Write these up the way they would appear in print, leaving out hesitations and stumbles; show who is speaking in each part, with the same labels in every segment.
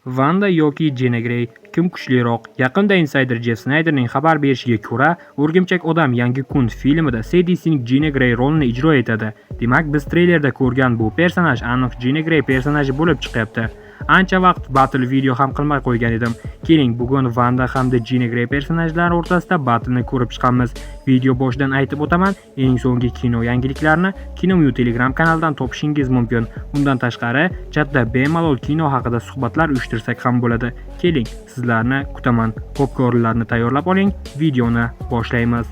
Speaker 1: Vanda yoki Jina Grey, kim kuchliroq? Yaqinda insider Jeff Snayderning xabar berishiga ko'ra, O'rgimchak odam: Yangi kun filmida Sedi Sink Jina Grey rolini ijro etadi. Demak, biz treylerda ko'rgan bu personaj aniq Jina Grey personaji bo'lib chiqyapti. Ancha vaqt battle video ham qilmay qo'ygan edim. Keling, bugun Vanda hamda Jina Grey personajlari o'rtasida battleni ko'rib chiqamiz. Video boshidan aytib o'taman, eng so'nggi kino yangiliklarini Kinomyu Telegram kanalidan topishingiz mumkin. Undan tashqari, chatda bemalol kino haqida suhbatlar uyushtirsak ham bo'ladi. Keling, sizlarni kutaman. Popkornlarni tayyorlab oling, videoni boshlaymiz.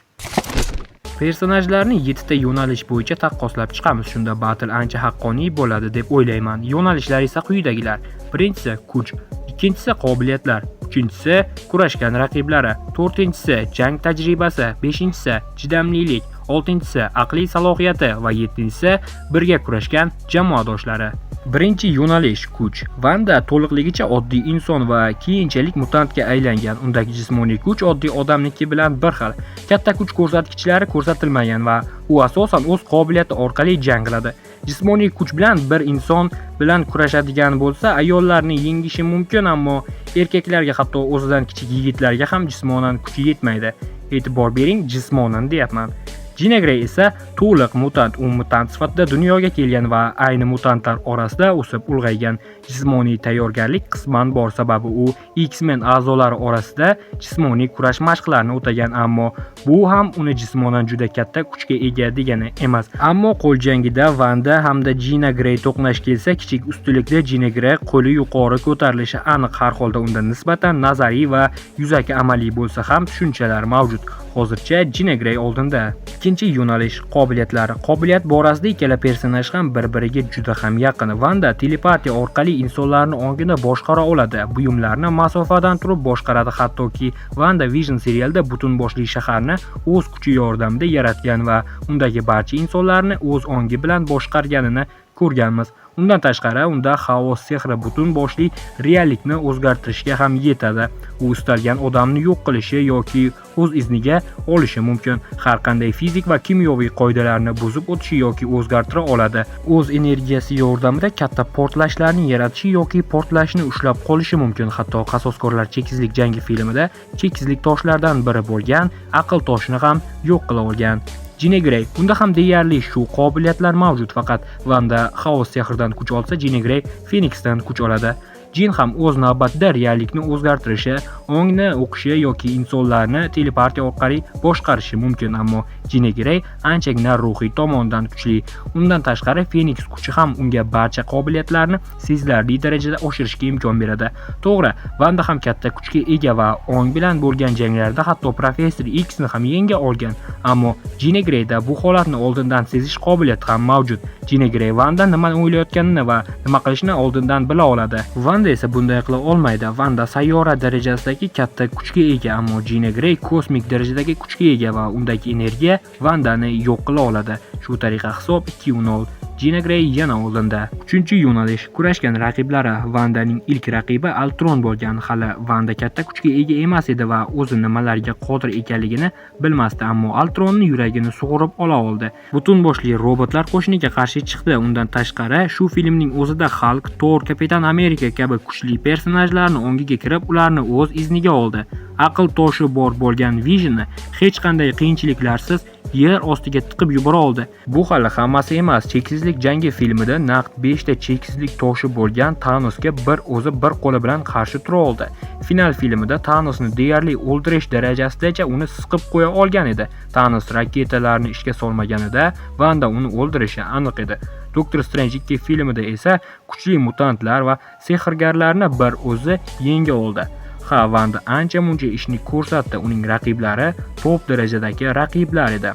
Speaker 1: Personajlarni 7 ta yo'nalish bo'yicha taqqoslab chiqamiz. Shunda battle ancha haqqoniy bo'ladi deb o'ylayman. Yo'nalishlar esa quyidagilar. Birinchisi kuch, ikkinchisi qobiliyatlar, uchinchisi kurashgan raqiblari, to'rtinchisi jang tajribasi, beshinchisi chidamlilik, oltinchisi aqliy salohiyati va yettinchisi birga kurashgan jamoadoshlari. Birinchi yo'nalish: kuch. Vanda to'liqligicha oddiy inson va keyinchalik mutantga aylangan. Undagi jismoniy kuch oddiy odamniki bilan bir xil. Katta kuch ko'rsatkichlari ko'rsatilmagan va u asosan o'z qobiliyati orqali jang qiladi. Jismoniy kuch bilan bir inson bilan kurashadigan bo'lsa, ayollarni yengishi mumkin, ammo erkaklarga, hatto o'zidan kichik yigitlarga ham jismonan kuchi yetmaydi. E'tibor bering, jismonan deyapman. Jina Grey esa to'liq mutant. U mutant sifatida dunyoga kelgan va ayni mutantlar orasida o'sib ulg'aygan. Jismoniy tayyorgarlik qisman bor, sababi u X-Men a'zolari orasida jismoniy kurash mashqlarini o'tagan, ammo bu ham uni jismonan juda katta kuchga ega degani emas. Ammo qo'l jangida Vanda hamda Jina Grey to'qnash kelsa, kichik ustunlikda Jina Grey qo'li yuqori ko'tarilishi aniq. Har holda unda nisbatan nazariy va yuzaki amaliy bo'lsa ham tushunchalar mavjud. Hozircha Jina Grey oldinda. Ikkinchi yo'nalish: qobiliyatlar. Qobiliyat borasida ikkala personaj ham bir-biriga juda ham yaqin. Vanda telepatiya orqali insonlarni ongini boshqara oladi, buyumlarni masofadan turib boshqaradi. Hattoki Vanda Vision serialida butun boshli shaharni o'z kuchi yordamida yaratgan va undagi barcha insonlarni o'z ongi bilan boshqarganini ko'rganmiz. Undan tashqari, unda xaos sehri butun boshli reallikni o'zgartirishga ham yetadi. U istalgan odamni yo'q qilishi yoki o'z izniga olishi mumkin. Har qanday fizik va kimyoviy qoidalarni buzib o'tishi yoki o'zgartira oladi. O'z energiyasi yordamida katta portlashlarni yaratishi yoki portlashni ushlab qolishi mumkin. Hatto Qasoskorlar cheksizlik jangi filmida cheksizlik toshlardan biri bo'lgan aql toshini ham yo'q qila olgan. Jina Grey, unda ham deyarli shu qobiliyatlar mavjud, faqat Vanda xaos sehridan kuch olsa, Jina Grey Feniksdan kuch oladi. Jin ham o'z navbatida reallikni o'zgartirishi, ongni o'qishi yoki insonlarni telepatiya orqali boshqarishi mumkin, ammo Jina Grey anchagina ruhiy tomondan kuchli. Undan tashqari, Feniks kuchi ham unga barcha qobiliyatlarni sezilarli darajada oshirishga imkon beradi. To'g'ri, Vanda ham katta kuchga ega va ong bilan bo'lgan janglarda hatto Professor X ni ham yenga olgan, ammo Jina Greyda bu holatni oldindan sezish qobiliyati ham mavjud. Jina Grey Vanda nima o'ylayotganini va nima qilishini oldindan bila oladi. Vanda esa bunday qila olmaydi. Vanda sayyora darajasidagi katta kuchga ega, ammo Jina Grey kosmik darajadagi kuchga ega va undagi energiya Vandani yo'q qila oladi. Shu tariqa hisob 2-0. Jina Grey yana oldinda. Uchinchi yo'nalish: kurashgan raqiblari. Vandaning ilk raqibi Altron bo'lgan. Hali Vanda katta kuchga ega emas edi va o'zi nimalarga qodir ekanligini bilmasdi, ammo Altronni yuragini sug'urib ola oldi. Butun boshli robotlar qo'shiniga qarshi chiqdi. Undan tashqari, shu filmning o'zida Hulk, Thor, Kapitan Amerika kabi kuchli personajlarni ongiga kirib, ularni o'z izniga oldi. Aql toshi bor bo'lgan Visionni hech qanday qiyinchiliklarsiz yer ostiga tiqib yubora oldi. Bu hali hammasi emas. Cheksizlik jangi filmida naq 5 ta cheksizlik toshi bo'lgan Thanosga bir o'zi bir qo'li bilan qarshi tura oldi. Final filmida Thanosni deyarli o'ldirish darajasigacha uni siqib qo'ya olgan edi. Thanos raketalarni ishga solmaganida Vanda uni o'ldirishi aniq edi. Doctor Strange 2 filmida esa kuchli mutantlar va sehrgarlarni bir o'zi yenga oldi. Ha, Vanda ancha-muncha ishni ko'rsatdi. Uning raqiblari top darajadagi raqiblar edi.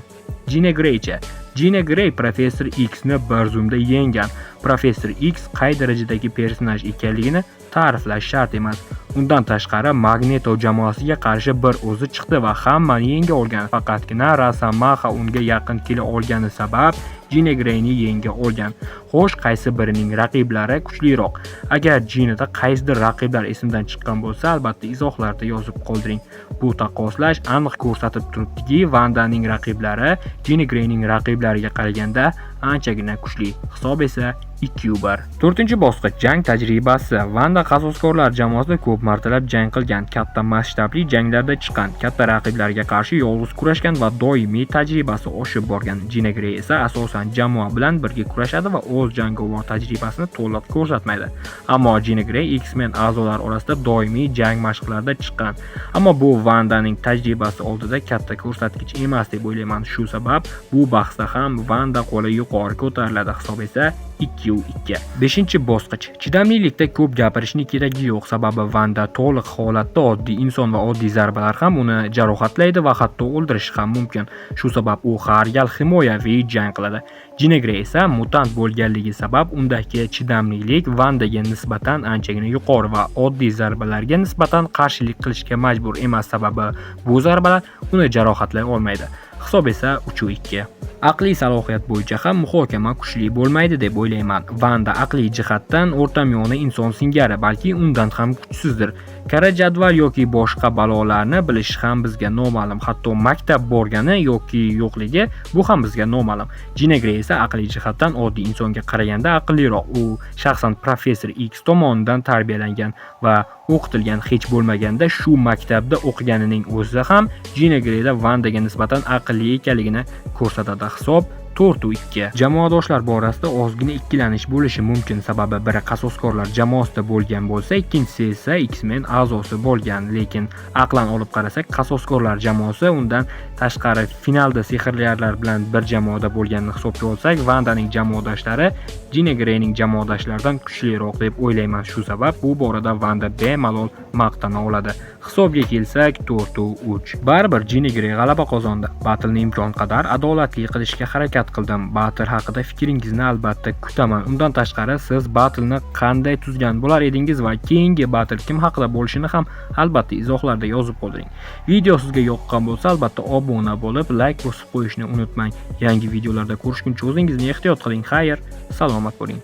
Speaker 1: Jina Greycha. Jina Grey Professor X ni bir zumda yengan. Professor X qay darajadagi personaj ekanligini ta'riflash shart emas. Undan tashqari, Magneto jamoasiga qarshi bir o'zi chiqdi va hammani yenga olgan. Faqatgina Rossomaxa unga yaqin kela olgani sabab Jina Greyni yenga olgan. Xo'sh, qaysi birining raqiblari kuchliroq? Agar Jinada qaysidir raqiblar esimdan chiqqan bo'lsa, albatta izohlarda yozib qoldiring. Bu taqqoslash aniq ko'rsatib turibdiki, Vandaning raqiblari Jean Greyning raqiblariga qaraganda anchagina kuchli. Hisob esa 2-1. 4-bosqich jang tajribasi. Vanda qasoskorlar jamoasida ko'p martalab jang qilgan, katta masshtabli janglarda chiqqan, katta raqiblarga qarshi yolg'iz kurashgan va doimiy tajribasi oshib borgan. Jean Grey esa asosan jamoa bilan birga kurashadi va o'z jangovar tajribasini to'liq ko'rsatmaydi. Ammo Jean Grey X-Men a'zolari orasida doimiy jang mashqlarida chiqqan. Ammo bu Vandaning tajribasi oldida katta ko'rsatkich emas deb o'ylayman. Shu sabab bu bahsda ham Vanda qo'li yuqori ko'tariladi. Hisob esa 2-2. 5-bosqich. Chidamlilikda ko'p gapirishning keragi yo'q, sababi Vanda to'liq holatda oddiy inson va oddiy zarbalar ham uni jarohatlaydi va hatto o'ldirishi ham mumkin. Shu sabab u har gal himoyaviy jang qiladi. Jean Grey esa mutant bo'lganligi sabab undagi chidamlilik Vandaga nisbatan anchagina yuqori va oddiy zarbalarga nisbatan qarshilik qilishga majbur emas, sababi bu zarbalar uni jarohatlay olmaydi. Hisob esa 3-2. Aqliy salohiyat bo'yicha ham muhokama kuchli bo'lmaydi deb o'ylayman. Vanda aqliy jihatdan o'rtamiyona inson singari, balki undan ham kuchsizdir. Kara jadval yoki boshqa balolarni bilishi ham bizga noma'lum. Hatto maktab borgani yoki yo'qligi bu ham bizga noma'lum. Jean Grey esa aqliy jihatdan oddiy insonga qaraganda aqlliroq. U shaxsan professor X tomonidan tarbiyalangan va o'qitilgan. Hech bo'lmaganda shu maktabda o'qiganining o'zi ham Jean Greyda Vandaga nisbatan aqlli ekanligini ko'rsatadi. Hisob 4-2. Jamoadoshlar borasida ozgina ikkilanish bo'lishi mumkin, sababi biri qasoskorlar jamoasida bo'lgan bo'lsa, ikkinchisi esa X-Men a'zosi bo'lgan. Lekin aqlan olib qarasak, qasoskorlar jamoasi undan tashqari finalda sehrgarlar bilan bir jamoada bo'lganini hisobga olsak, Vandaning jamoadoshlari Jean Greyning jamoadoshlaridan kuchliroq deb o'ylayman. Shu sabab bu borada Vanda bemalol maqtana oladi. Hisobga kelsak 4-3. Baribir Jean Grey g'alaba qozondi. Battleni imkon qadar adolatli qilishga harakat qildim. Battle haqida fikringizni albatta kutaman. Undan tashqari siz battleni qanday tuzgan bo'lar edingiz va keyingi battle kim haqida bo'lishini ham albatta izohlarda yozib qoldiring. Video sizga yoqqan bo'lsa, albatta obuna bo'lib, like bosib qo'yishni unutmang. Yangi videolarda ko'rishguncha o'zingizni ehtiyot qiling. Xayr, salomat bo'ling.